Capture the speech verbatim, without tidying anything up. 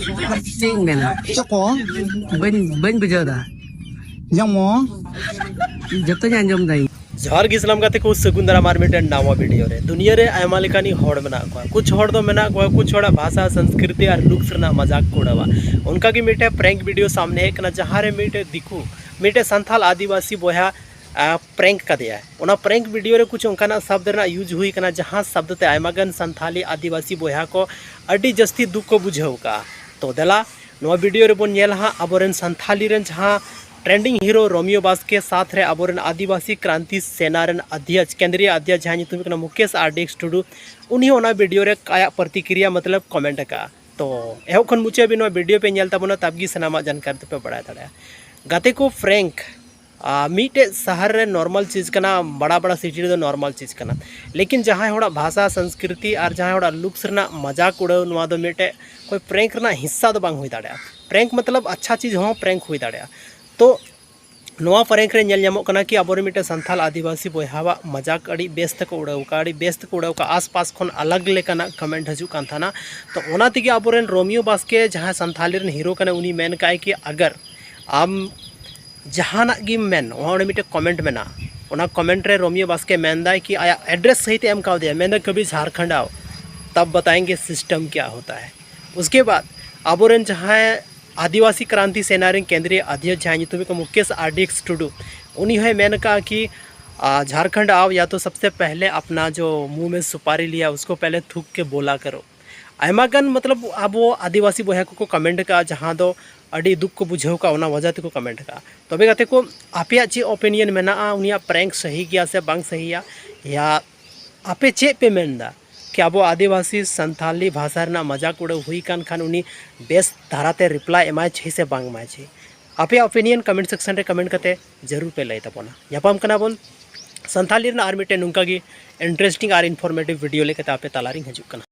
ᱪᱮᱫ ᱤᱧ ᱢᱮᱱᱟ? ᱪᱚᱠᱚ ᱵᱟᱹᱧ ᱵᱟᱹᱧ ᱵᱩᱡᱷᱟᱹᱣ ᱫᱟ᱾ ᱡᱮᱢᱚ ᱡᱚᱛᱚᱧ ᱟᱸᱡᱚᱢ ᱫᱟᱹᱧ᱾ ᱡᱚᱦᱟᱨ ᱜᱮ ᱥᱟᱱᱟᱢ ᱜᱟᱛᱮ ᱠᱚ, ᱥᱟᱹᱜᱩᱱ ᱫᱟᱨᱟᱢ ᱟᱨ ᱢᱤᱫᱴᱮᱱ ᱱᱟᱣᱟ ᱵᱷᱤᱰᱤᱭᱳ ᱨᱮ᱾ ᱫᱩᱱᱤᱭᱟᱹ ᱨᱮ ᱟᱭᱢᱟ ᱞᱮᱠᱟᱱᱤᱡ ᱦᱚᱲ ᱢᱮᱱᱟᱜ ᱠᱚᱣᱟ᱾ ᱠᱩᱪ ᱦᱚᱲ ᱫᱚ ᱢᱮᱱᱟᱜ ᱠᱚᱣᱟ, ᱠᱩᱪ ᱦᱚᱲᱟᱜ ᱵᱷᱟᱥᱟ, ᱥᱚᱝᱥᱠᱨᱤᱛᱤ ᱟᱨ ᱞᱩᱠᱥ ᱨᱮᱱᱟᱜ ᱢᱟᱡᱟᱠ ᱠᱚ ᱩᱲᱟᱹᱣᱟ᱾ ᱚᱱᱠᱟ ᱜᱮ ᱢᱤᱫᱴᱮᱱ ᱯᱨᱮᱝᱠ ᱵᱷᱤᱰᱤᱭᱳ ᱥᱟᱢᱱᱮ ᱦᱮᱡ ᱠᱟᱱᱟ, ᱡᱟᱦᱟᱸ ᱨᱮ ᱢᱤᱫᱴᱮᱱ ᱫᱤᱠᱩ ᱢᱤᱫᱴᱮᱱ ᱥᱟᱱᱛᱟᱞ ᱟᱹᱫᱤᱵᱟᱹᱥᱤ ᱵᱚᱭᱦᱟ ᱯᱨᱮᱝᱠ ᱠᱟᱫᱮᱭᱟ᱾ ᱚᱱᱟ ᱯᱨᱮᱝᱠ ᱵᱷᱤᱰᱤᱭᱳ ᱨᱮ ᱠᱩᱪ ᱚᱱᱠᱟᱱᱟᱜ ᱥᱟᱵᱫ ᱨᱮᱱᱟᱜ ᱤᱭᱩᱡᱽ ᱦᱩᱭ ᱠᱟᱱᱟ, ᱡᱟᱦᱟᱸ ᱥᱟᱵᱫ ᱛᱮ ᱟᱭᱢᱟ ᱜᱟᱱ ᱥᱟᱱᱛᱷᱟᱞᱤ ᱟᱹᱫᱤᱵᱟᱹᱥᱤ ᱵᱚᱭᱦᱟ ᱠᱚ ᱟᱹᱰᱤ ᱡᱟᱹᱥᱛᱤ ᱫᱩᱠ ᱠᱚ ᱵᱩᱡᱷᱟᱹᱣ ᱠᱟᱜᱼᱟ᱾ ᱛᱚ ᱫᱮᱞᱟ, ᱱᱚᱣᱟ ᱵᱷᱤᱰᱤᱭᱳ ᱨᱮᱵᱚᱱ ᱧᱮᱞᱟ ᱦᱟᱸᱜ ᱟᱵᱚᱨᱮᱱ ᱥᱟᱱᱛᱷᱟᱞᱤ ᱨᱮᱱ ᱡᱟᱦᱟᱸ ᱴᱨᱮᱱᱰᱤᱝ ᱦᱤᱨᱳ ᱨᱳᱢᱤᱭᱳ ᱵᱟᱥᱠᱮ ᱥᱟᱛᱷ ᱨᱮ ᱟᱵᱚᱨᱮᱱ ᱟᱹᱫᱤᱵᱟᱹᱥᱤ ᱠᱨᱟᱱᱛᱤ ᱥᱮᱱᱟ ᱨᱮᱱ ᱟᱫᱷᱭᱚᱠᱥ, ᱠᱮᱱᱫᱨᱤᱭᱚ ᱟᱫᱷᱭᱚᱠᱥ, ᱡᱟᱦᱟᱸ ᱧᱩᱛᱩᱢ ᱦᱩᱭᱩᱜ ᱠᱟᱱᱟ ᱢᱩᱠᱮᱥ ᱟᱨ ᱰᱤ ᱮᱠᱥ ᱴᱩᱰᱩ, ᱩᱱᱤ ᱦᱚᱸ ᱚᱱᱟ ᱵᱷᱤᱰᱤᱭᱳ ᱨᱮ ᱟᱭᱟᱜ ᱯᱨᱚᱛᱤᱠᱨᱤᱭᱟ ᱢᱚᱛᱞᱚᱵ ᱠᱚᱢᱮᱱᱴ ᱟᱠᱟᱫᱼᱟ᱾ ᱛᱚ ᱮᱦᱚᱵ ᱠᱷᱚᱱ ᱢᱩᱪᱟᱹᱫ ᱦᱟᱹᱵᱤᱡ ᱱᱚᱣᱟ ᱵᱷᱤᱰᱤᱭᱳ ᱯᱮ ᱧᱮᱞ ᱛᱟᱵᱚᱱᱟ, ᱛᱟᱵ ᱜᱮ ᱥᱟᱱᱟᱢᱟᱜ ᱡᱟᱱᱠᱟᱨᱤ ᱫᱚᱯᱮ ᱵᱟᱲᱟᱭ ᱫᱟᱲᱮᱭᱟᱜᱼᱟ᱾ ᱜᱟᱛᱮ ᱠᱚ, ᱯᱨᱮᱝᱠ ᱟᱨ ᱢᱤᱫᱴᱮᱡ ᱥᱟᱦᱟᱨ ᱨᱮ ᱱᱚᱨᱢᱟᱞ ᱪᱤᱡᱽ ᱠᱟᱱᱟ, ᱵᱟᱲᱟ ᱵᱟᱲᱟ ᱥᱤᱴᱤ ᱨᱮᱫᱚ ᱱᱚᱨᱢᱟᱞ ᱪᱤᱡᱽ ᱠᱟᱱᱟ᱾ ᱞᱮᱠᱤᱱ ᱡᱟᱦᱟᱸᱭ ᱦᱚᱲᱟᱜ ᱵᱷᱟᱥᱟ, ᱥᱚᱝᱥᱠᱨᱤᱛᱤ ᱟᱨ ᱡᱟᱦᱟᱸᱭ ᱦᱚᱲᱟᱜ ᱞᱩᱠᱥ ᱨᱮᱱᱟᱜ ᱢᱟᱡᱟᱠ ᱩᱲᱟᱹᱣ, ᱱᱚᱣᱟ ᱫᱚ ᱢᱤᱫᱴᱮᱡ ᱠᱳᱭ ᱯᱨᱮᱝᱠ ᱨᱮᱱᱟᱜ ᱦᱤᱥᱥᱟ ᱫᱚ ᱵᱟᱝ ᱦᱩᱭ ᱫᱟᱲᱮᱭᱟᱜᱼᱟ᱾ ᱯᱨᱮᱝᱠ ᱢᱚᱛᱞᱚᱵ ᱟᱪᱪᱷᱟ ᱪᱤᱡᱽ ᱦᱚᱸ ᱯᱨᱮᱝᱠ ᱦᱩᱭ ᱫᱟᱲᱮᱭᱟᱜᱼᱟ᱾ ᱛᱚ ᱱᱚᱣᱟ ᱯᱨᱮᱝᱠ ᱨᱮ ᱧᱮᱞ ᱧᱟᱢᱚᱜ ᱠᱟᱱᱟ ᱠᱤ ᱟᱵᱚᱨᱮᱱ ᱢᱤᱫᱴᱮᱱ ᱥᱟᱱᱛᱷᱟᱞ ᱟᱹᱫᱤᱵᱟᱹᱥᱤ ᱵᱚᱭᱦᱟᱣᱟᱜ ᱢᱟᱡᱟᱠ ᱟᱹᱰᱤ ᱵᱮᱥ ᱛᱮᱠᱚ ᱩᱲᱟᱹᱣ ᱠᱟᱜᱼᱟ, ᱟᱹᱰᱤ ᱵᱮᱥ ᱛᱮᱠᱚ ᱩᱲᱟᱹᱣ ᱠᱟᱜᱼᱟ᱾ ᱟᱥᱯᱟᱥ ᱠᱷᱚᱱ ᱟᱞᱟᱜᱽ ᱞᱮᱠᱟᱱᱟᱜ ᱠᱚᱢᱮᱱᱴ ᱦᱤᱡᱩᱜ ᱠᱟᱱ ᱛᱟᱦᱮᱱᱟ᱾ ᱛᱚ ᱚᱱᱟ ᱛᱮᱜᱮ ᱟᱵᱚᱨᱮᱱ ᱨᱳᱢᱤᱭᱳ ᱵᱟᱥᱠᱮ, ᱡᱟᱦᱟᱸᱭ ᱥᱟᱱᱛᱷᱟᱞᱤ ᱨᱮᱱ ᱦᱤᱨᱳ ᱠᱟᱱᱟᱭ, ᱩᱱᱤ ᱢᱮᱱ ᱠᱟᱜᱼᱟᱭ ᱠᱤ ᱟᱜᱟᱨ ᱟᱢ ᱡᱟᱦᱟᱱᱟᱜ ᱜᱮᱢ ᱢᱮᱱ, ᱚᱱᱟ ᱚᱸᱰᱮ ᱢᱤᱫᱴᱮᱱ ᱠᱚᱢᱮᱱᱴ ᱢᱮᱱᱟᱜᱼᱟ, ᱚᱱᱟ ᱠᱚᱢᱮᱱᱴ ᱨᱮ ᱨᱳᱢᱤᱭᱳ ᱵᱟᱥᱠᱮ ᱢᱮᱱᱫᱟᱭ ᱠᱤ ᱟᱭᱟᱜ ᱮᱰᱨᱮᱥ ᱥᱟᱹᱦᱤᱛᱮ ᱮᱢ ᱠᱟᱣᱫᱮᱭᱟ, ᱢᱮᱱᱫᱟ ᱠᱟᱵᱷᱤ ᱡᱷᱟᱨᱠᱷᱚᱸᱰ ᱟᱣ, ᱛᱟᱵ ᱵᱟᱛᱟᱭᱮᱝᱜᱮ ᱥᱤᱥᱴᱮᱢ ᱠᱭᱟ ᱦᱳᱛᱟ ᱦᱟᱭ᱾ ᱩᱥᱠᱮ ᱵᱟᱫ ᱟᱵᱚᱨᱮᱱ ᱡᱟᱦᱟᱸᱭ ᱟᱹᱫᱤᱵᱟᱹᱥᱤ ᱠᱨᱟᱱᱛᱤ ᱥᱮᱱᱟ ᱨᱮᱱ ᱠᱮᱱᱫᱨᱤᱭᱚ ᱟᱫᱷᱭᱚᱠᱥ, ᱡᱟᱦᱟᱸᱭ ᱧᱩᱛᱩᱢ ᱦᱩᱭᱩᱜ ᱠᱟᱱᱟ ᱢᱩᱠᱮᱥ ᱟᱨ ᱰᱤ ᱮᱠᱥ ᱴᱩᱰᱩ, ᱩᱱᱤ ᱦᱚᱸᱭ ᱢᱮᱱ ᱟᱠᱟᱫᱼᱟ ᱠᱤ ᱟᱨ, ᱡᱷᱟᱨᱠᱷᱚᱸᱰ ᱟᱣ ᱭᱟ ᱛᱚ ᱥᱚᱵᱥᱮ ᱯᱮᱦᱞᱮ ᱟᱯᱱᱟ ᱡᱚ ᱢᱩᱸᱦ ᱢᱮ ᱥᱩᱯᱟᱨᱤ ᱞᱤᱭᱟ ᱩᱥᱠᱳ ᱯᱮᱦᱞᱮ ᱛᱷᱩᱠ ᱠᱮ ᱵᱳᱞᱟ ᱠᱟᱨᱳ᱾ ᱟᱭᱢᱟ ᱜᱟᱱ ᱢᱚᱛᱞᱚᱵ ᱟᱵᱚ ᱟᱹᱫᱤᱵᱟᱹᱥᱤ ᱵᱚᱭᱦᱟ ᱠᱚᱠᱚ ᱠᱚᱢᱮᱱᱴ ᱟᱠᱟᱫᱼᱟ, ᱡᱟᱦᱟᱸ ᱫᱚ ᱟᱹᱰᱤ ᱫᱩᱠ ᱠᱚ ᱵᱩᱡᱷᱟᱹᱣ ᱠᱟᱜᱼᱟ, ᱚᱱᱟ ᱣᱟᱡᱟ ᱛᱮᱠᱚ ᱠᱚᱢᱮᱱᱴ ᱟᱠᱟᱫᱼᱟ᱾ ᱛᱚᱵᱮ ᱜᱟᱛᱮ ᱠᱚ, ᱟᱯᱮᱭᱟᱜ ᱪᱮᱫ ᱳᱯᱤᱱᱤᱭᱚᱱ ᱢᱮᱱᱟᱜᱼᱟ, ᱩᱱᱤᱭᱟᱜ ᱯᱨᱮᱝᱠ ᱥᱟᱹᱦᱤ ᱜᱮᱭᱟ ᱥᱮ ᱵᱟᱝ ᱥᱟᱹᱦᱤᱭᱟ? ᱭᱟ ᱟᱯᱮ ᱪᱮᱫ ᱯᱮ ᱢᱮᱱᱫᱟ ᱠᱤ ᱟᱵᱚ ᱟᱹᱫᱤᱵᱟᱹᱥᱤ ᱥᱟᱱᱛᱷᱟᱞᱤ ᱵᱷᱟᱥᱟ ᱨᱮᱱᱟᱜ ᱢᱟᱡᱟᱠ ᱩᱲᱟᱹᱣ ᱦᱩᱭ ᱠᱟᱱ ᱠᱷᱟᱱ ᱩᱱᱤ ᱵᱮᱥ ᱫᱷᱟᱨᱟᱛᱮ ᱨᱤᱯᱞᱟᱭ ᱮᱢᱟᱭ ᱪᱮ ᱥᱮ ᱵᱟᱝ ᱮᱢᱟᱭ ᱪᱮ? ᱟᱯᱮᱭᱟᱜ ᱳᱯᱤᱱᱤᱭᱚᱱ ᱠᱚᱢᱮᱱᱴ ᱥᱮᱠᱥᱚᱱ ᱨᱮ ᱠᱚᱢᱮᱱᱴ ᱠᱟᱛᱮ ᱡᱟᱹᱨᱩᱲ ᱯᱮ ᱞᱟᱹᱭ ᱛᱟᱵᱚᱱᱟ᱾ ᱧᱟᱯᱟᱢ ᱠᱟᱱᱟ ᱵᱚᱱ ᱥᱟᱱᱛᱷᱟᱞᱤ ᱨᱮᱱᱟᱜ ᱟᱨ ᱢᱤᱫᱴᱮᱱ ᱱᱚᱝᱠᱟ ᱜᱮ ᱤᱱᱴᱟᱨᱮᱥᱴᱤᱝ ᱟᱨ ᱤᱱᱯᱷᱚᱨᱢᱮᱴᱤᱵᱷ ᱵᱷᱤᱰᱤᱭᱳ ᱞᱮᱠᱟᱛᱮ ᱟᱯᱮ ᱛᱟᱞᱟᱨᱤᱧ ᱦᱤᱡᱩᱜ ᱠᱟᱱᱟ᱾